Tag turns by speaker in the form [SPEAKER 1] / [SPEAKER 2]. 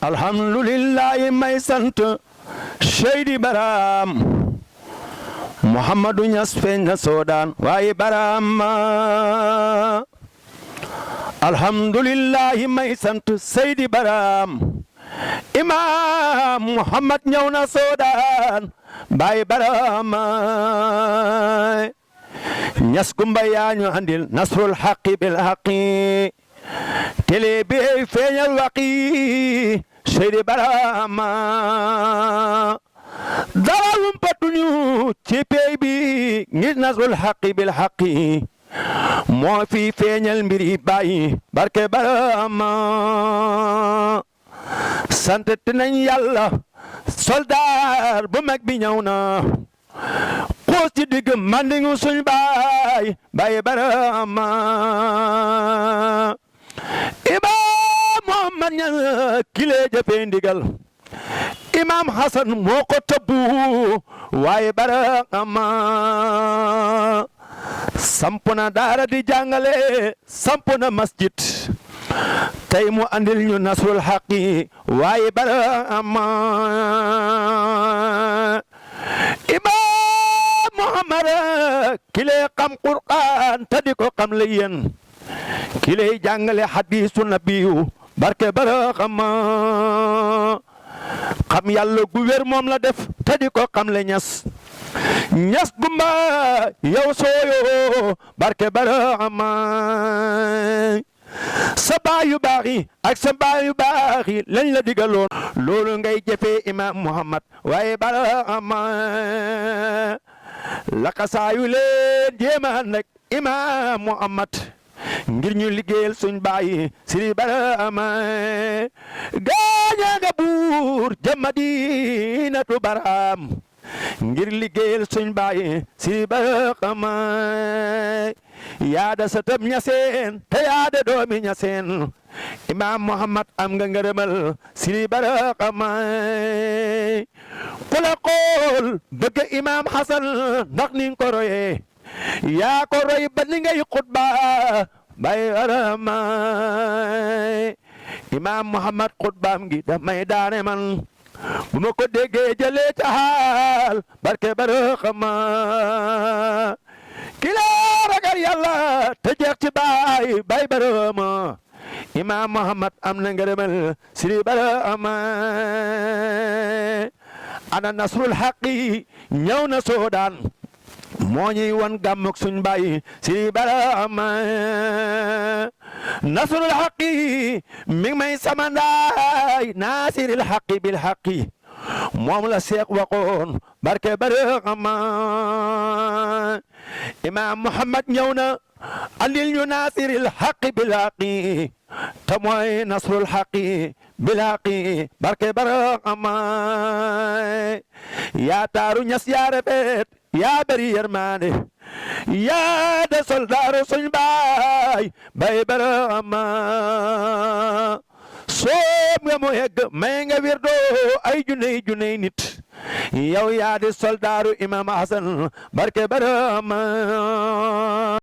[SPEAKER 1] alhamdulillahi may sant Seydi Baram Muhammadu Ñas feeñ na soodaan waaye Baram alhamdulillahi may sant Seydi Baram Imam Muhammad ñëw na soodaan baay Baram Ñas Kumba yaa ñu andil nasrul haqqi bil haqqi télé bi feeñal waqi Seydi Baram dara wumpatuñu ci pey bi ngir nasrul haqqi bil haqqi moo fi feeñal mbiri bàyyi barke Baram sant nañ Yàlla soldaar bu mag bi ñëw na xuus ci digg mandingu suñ baay Baram Imam Muhammad ña kile jëfe ndigal Imam Hasan moo ko tëbbu waaye Baram samp na daara di jàngale samp na masjid tey mu andil ñu nasrul haqqi waaye Baram Imam Muhammad kile xam Qur'an te di ko xam le yéen kile jàngale hadisu nabiyu barke Baram xam Yàlla gu wér moom la def te di ko xam le Ñas Gumba yow sooyo barke Baram sa baay yu baax yi ak sa baay yu baax yi lañ la digaloon loolu ngay jëfee Imam Muhammad waaye Baram lakasaayu leen jéemaan nag Imam Muhammad ngir ñu liggéeyal suñ baay Sëriñ Baram gaaña nga buur jëm Madinatu Baram ngir liggéeyal suñ baay Sëriñ Baram yaada satam ñaseen te yaada doomi ñaseen Imam Muhammad am nga ngërëmal Sëriñ Baram ku la xool bëgg Imam Hasan ndax ni nga ko royee yaa ko roy ba ni ngay xutba bay Baram Imam Muhammad xutbaam gi daf may daane man bu ma ko déggee jëlee ca xaal barke Baram ki la ragal Yàlla te jeex ci bay Baram Imam Muhammad am na ngërëmal Sëriñ Baram ana nasrul haqqi ñëw na soodaan moo ñuy wan gàmmuk suñ baay Sëriñ Baram nasrul haqqi mi ngi may samandaay nasiril haqqi bil haqqi moom la Seex waxoon barke Baram Imam Muhammad ñëw na andil ñu nasiril haqqi bil haqqi te mooy nasrul haqqi bil haqqi barke Baram yaa taaru Ñas yaa rafet yaa bari yërmande yaa de soldaaru suñ baay Baram soom nga mu egg may nga wirdo ay juney nit yow yaa de soldaaru Imam Hasan barke Baram